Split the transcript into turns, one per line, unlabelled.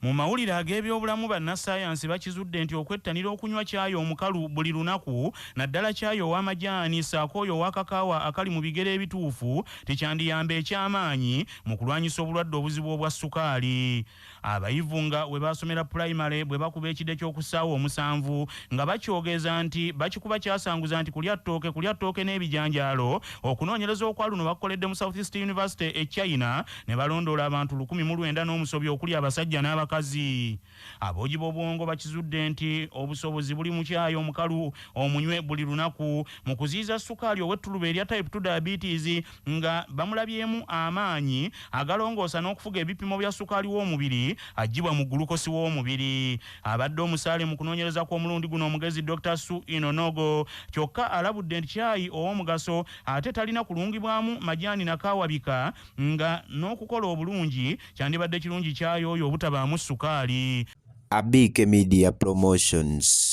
Mu mawulire ag'ebyobulamu, bannassaayansi bakizudde nti okwettanira okunywa caayi omukalu buli lunaku, naddala caayi ow'amajaani ssaako oyo owa kakaawa akali mu bigero ebituufu, tekyandiyamba eky'amaanyi mu kulwanyisa obulwadde obuzibu obwa ssukaali. Abayivu nga we basomera pulayimale bwe bakuba ekide ky'oku ssaawa 7 nga bakyogeza nti bakikuba kyasanguza nti kulya ttooke, kulya ttooke n'ebijanjaalo. Okunoonyereza okwa luno bakukoledde mu South East University e China ne balondoola abantu 1900 n'omusobyo okuli abasajja n'abakazi. Aboogi b'obwongo bakizudde nti obusobozi buli mu kyayi omukalu omunywe buli lunaku mu kuziyiza ssukaali ow'ettuluba erya type 2 diabetes, nga bamulabyemu amaanyi agalongoosa n'okufuga ebipimo bya ssukaali w'omubiri aggyibwa mu gulukosi w'omubiri. Abadde omusaale mu kunoonyereza kw'omulundi guno, omugezi Dr Su Inonogo, kyokka alabudde nti kyayi ow'omugaso ate talina kulungibwamu majaani nakaawabika, nga n'okukola obulungi kyandibadde kirungi kyayi oyo obutabaamu ssukaali.
Abike Media Promotions.